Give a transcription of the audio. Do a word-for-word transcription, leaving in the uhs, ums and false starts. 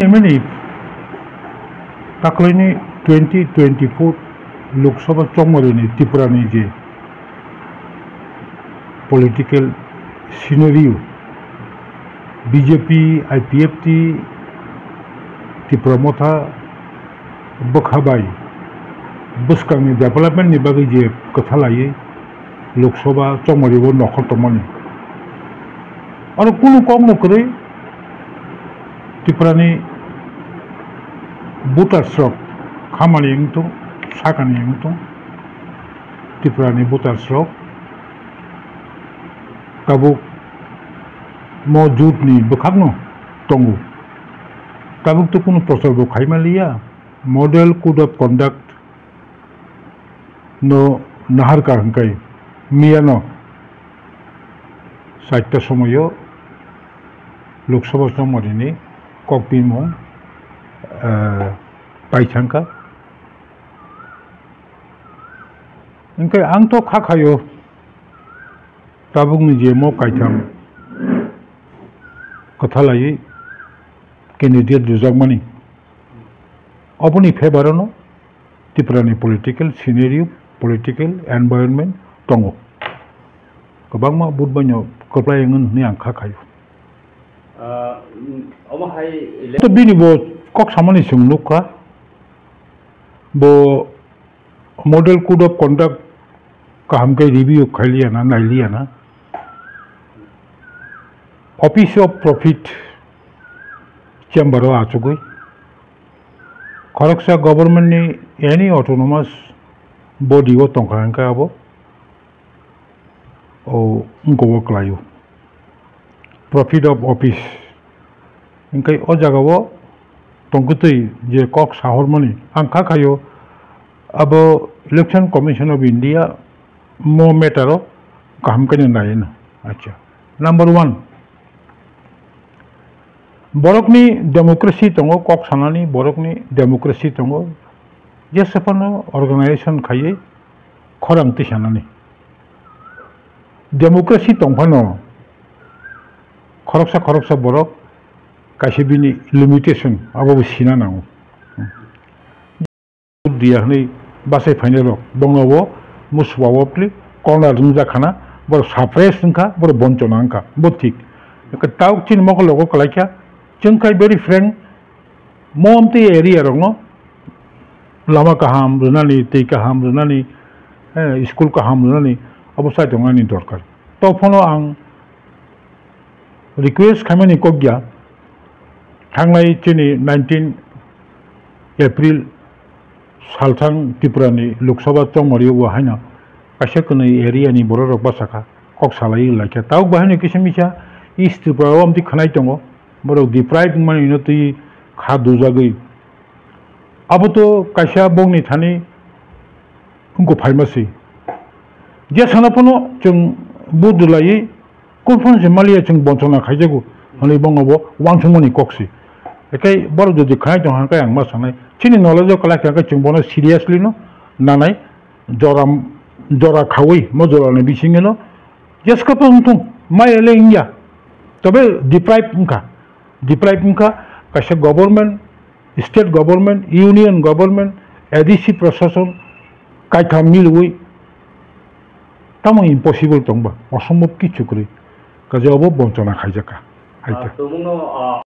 Emeni taklaini twenty twenty-four Lok Sabha chongmarini Tripurani je political scenario, B J P, I P F T, Tipra Motha bwkha bai bwskangni development ni bagwi je kwtha laiwi Lok Sabha chongmario nokhor tongmani. Oro kunu kokno kwrwi Tripurani voters rok khamani wngtong, sakani wngtong, Tripurani voters rok tabuk mo jut ni bwkhakno tongo. Tabuk to kunu prochar bo khaima liya, model code of conduct no naharkha hwnkhe miyano chaita somoio Lok Sabha chongmarini kok bimung, eh, paithangkha. Hwnkhe ang to kha khaio tabukni je mo kaitham kwthalaiwi candidate rwjakmani, oboni favour-o no Tripurani political scenario, political environment tongo. Kwbangma vote baino kwplai wngwi hwnwi ang kha khaio. Ah, mm, omo hai ele- To bini bo kok samani chwng nukha. Bo model code of conduct kaham khe review khailiyana, nailiyana. Office of Profit chamber-o achugwi khoroksa government ni any autonomous body-o tongkha hwnkhe abo o wngkha o kwlaio, profit of office. Hwnkhe o jagao tongkwtwi je kok sahormani ang kha khaio, abo Election Commission of India mo matter-o kaham khe nai no. Acha, number one, borokni democracy tongo, kok sanani borokni democracy tongo, jesa phano organization khaiwi khorang twi sanani. Democracy tong phano khoroksa khoroksa borok kaisa bini limitation abo bo sina nango. Diya hwnwi bachai phainai rok bongno bo musuba o pli corner wngjak khana, borok suppress wngkha, borok bonchona wngkha, bo thik. Tabuk chini mokol rogo kwlaikha, chwng khai very frank, mo amtwi area rokno lama kaham rwnani, twi kaham rwnani, eh, school kaham rwnani, abo chai tongnani dorkar. To phano ang request khaimani kok ya, thangnai chini nineteen April salthang Tripura ni Lok Sabha chongmario o haino kaisa kwnwi area ni borok rok bachakha, kok salai laikha. Tabuk bo haino kisa misa East Tripura o amtwi khwnai tongo, borok deprive wngmani no twi kha dujagwi. Abo to kaisa bongni thani wngkha phaima se. Je sana phano chwng budulaiwi kufun se maliya chwng bonchona khaijago, hwnwi bongno bo uansukmani kok se. Ekai borok jodi khanai tong kha, khe ang ma sanai. Chini knowledge o kwlai kha, khe chwng bono seriously no nanai, jora, jora khaui, mo jora ni bisingo no jesko phano wngthung, maya le wngya. Tobe deprive wngkha, deprive wngkha, kaisa government, state government, union government, A D C prosason kaitham milwi tamo impossible tongba, osombhob kichu kwrwi, kaje obo bonchona khaijakha, hai khe. Ah, tongmungno, ah,